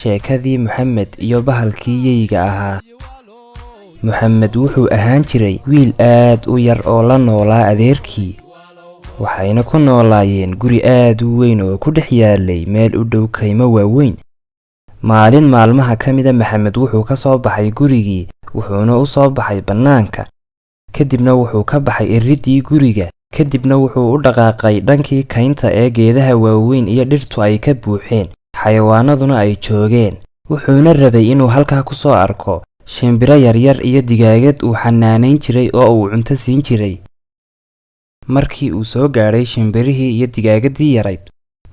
Sheekadii Maxamed iyo bahalkii yeyga ahaa. Maxamed wuxuu ahaan jiray wiil aad u yar oo la noolaa adeerkii, waxayna ku noolaayeen guri aad u weyn oo ku dhex yaalay meel u dhow kaymo waaweyn. Maalin maalmaha ka mida Maxamed wuxuu ka soo baxay gurigii, wuxuuna u soo baxay bannaanka. Kadibna wuxuu ka baxay irridii guriga, kadibna wuxuu u dhaqaaqay dhankii kaynta ee geedaha waaweyn iyo dhirtu ay ka buuxeen, xayawaanaduna ay joogeen. Wuxuuna rabay inuu halkaa ku soo arko shimbiro yaryar iyo digaagad uu xanaanayn jiray oo uu cunto siin jiray. Markii uu soo gaadhay shimbirihii iyo digaagadii yarayd,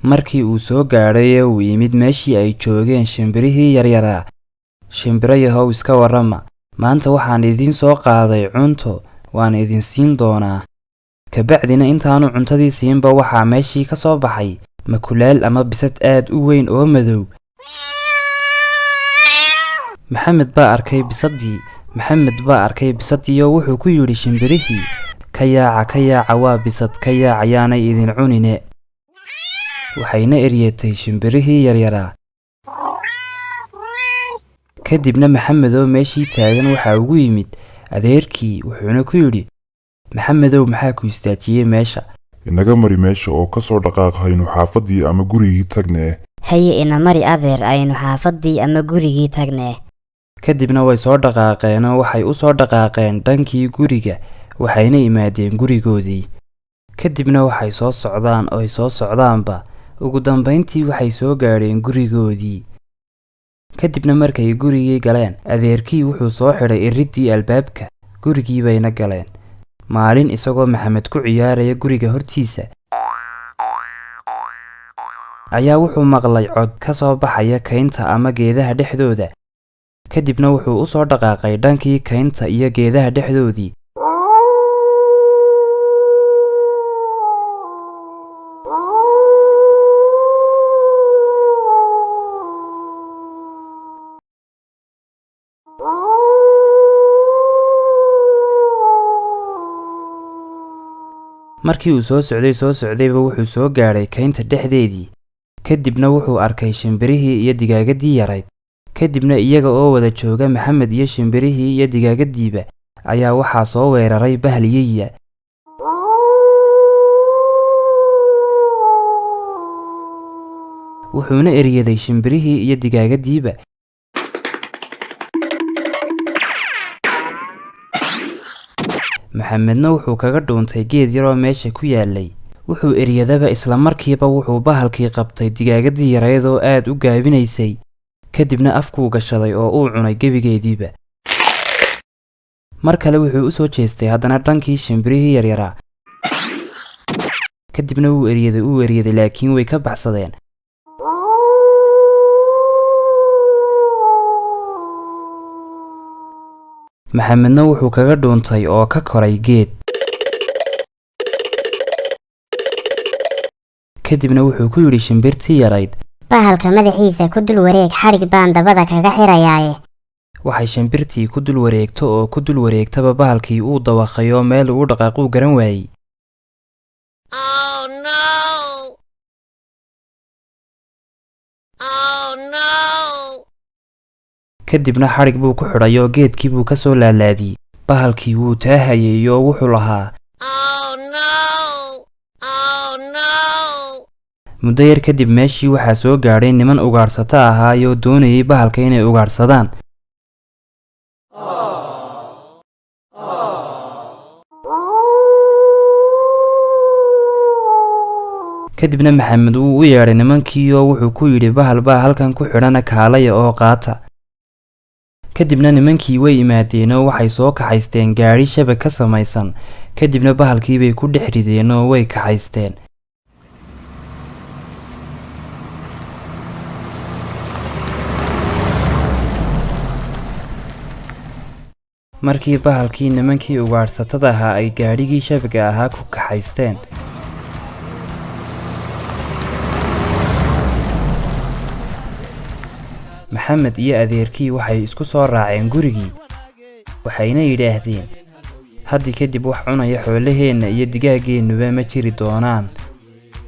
markii uu soo gaadhay ee uu yimid meeshii ay joogeen shimbirihii yaryaraa, "Shimbiro yahow, iska warrama. Maanta waxaan idiin soo qaaday cunto, waan idin siin doonaa." Kabacdina intaanu cuntadii siinba waxaa meeshii ka soo baxay makulaal ama bisad aad u weyn oo madow. Maxamed baa arkay bisadii. Maxamed baa arkay bisadii oo wuxuu ku yidhi shimbirihii, "Ka yaaca, ka yaaca, waa bisad, ka yaaca, yaanay idin cunine." Waxayna eryatay shimbirihii yaryaraa. Kadibna Maxamed oo meeshii taagan waxaa ugu yimid adeerkii, wuxuuna ku yidhi, "Maxamedow, maxaa ku istaajiyey meesha?" Inaga mari meesha oo ka soo dhaqaaq, haynu xaafaddii ama gurigii tagnee. Haye, ina mari adeer, aynu xaafaddii ama gurigii tagnee. Kadibna way soo dhaqaaqeen oo waxay u soo dhaqaaqeen dhankii guriga, waxayna yimaadeen gurigoodii. Kadibna waxay soo socdaan oo ay soo socdaanba, ugu dambayntii waxay soo gaadheen gurigoodii. Kadibna markay gurigii galeen, adeerkii wuxuu soo xidhay irriddii albaabka, gurigii bayna galeen. Maalin isagoo Maxamed ku ciyaaraya guriga hortiisa ayaa wuxuu maqlay cod ka soo baxaya kaynta ama geedaha dhexdooda. Kadibna wuxuu u soo dhaqaaqay dhankii kaynta iyo geedaha dhexdoodii. Markii uu soo socday soo socdayba wuxuu soo gaadhay kaynta dhexdeedii. Kadibna wuxuu arkay shimbirihii iyo digaagadii yarayd. Kadibna iyaga oo wada jooga Maxamed iyo shimbirihii iyo digaagadiiba ayaa waxaa soo weeraray bahal yeya. Wuxuuna eryaday shimbirihii iyo digaagadiiba. Maxamedna wuxuu kaga dhuuntay geed yaroo meesha ku yaalay. Wuxuu eryadaba isla markiiba wuxuu bahalkii qabtay digaagadii yarayd oo aad u gaabinaysay. Kadibna afkuu gashaday oo uu cunay gebigeediiba. Mar kale wuxuu u soo jeestay haddana dhankii shimbirihii yaryaraa. Kadibna wuu eryaday, uu eryaday, laakiin way ka baxsadeen. Maxamedna wuxuu kaga dhuuntay oo ka koray geed. Kadibna wuxuu ku yidhi shimbirtii yarayd, "Bahalka madaxiisa ku dul wareeg, xadhig baan dabada kaga xirayaaye." Waxay shimbirtii ku dul wareegto oo ku dul wareegtaba bahalkii uu dawaqay oo meel uu dhaqaaquu garan waayey. Oh no! Oh no! Kadibna xadhig buu ku xidhay oo geedkii buu ka soo laalaadiyey. Bahalkii wuu taahayay oo wuxuu lahaa, Oh no! Oh no! Muddo yar kadib meeshii waxaa soo gaadhay niman ugaadhsato ahaayoo doonayay bahalka inay ugaadhsadaan. Kadibna Maxamed wuu u yeedhay nimankii oo wuxuu ku yidhi, "Bahal baa halkan ku xidhana, kaalaya oo qaata." Kadibna nimankii way yimaadeen oo waxay soo kaxaysteen gaadhi shabag ka samaysan. Kadibna bahalkii bay ku dhex rideen oo way kaxaysteen. Markii bahalkii nimankii ugaadhsatada ahaa ay gaadhigii shabaga ahaa ku kaxaysteen, Maxamed iyo adeerkii waxay isku soo raaceen gurigii, waxayna yidhaahdeen, "Haddi kadib wax cunaya xoolaheenna iyo digaaggeennuba ma jiri doonaan."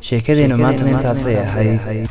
Sheekadeennu maantana intaasay ahayd.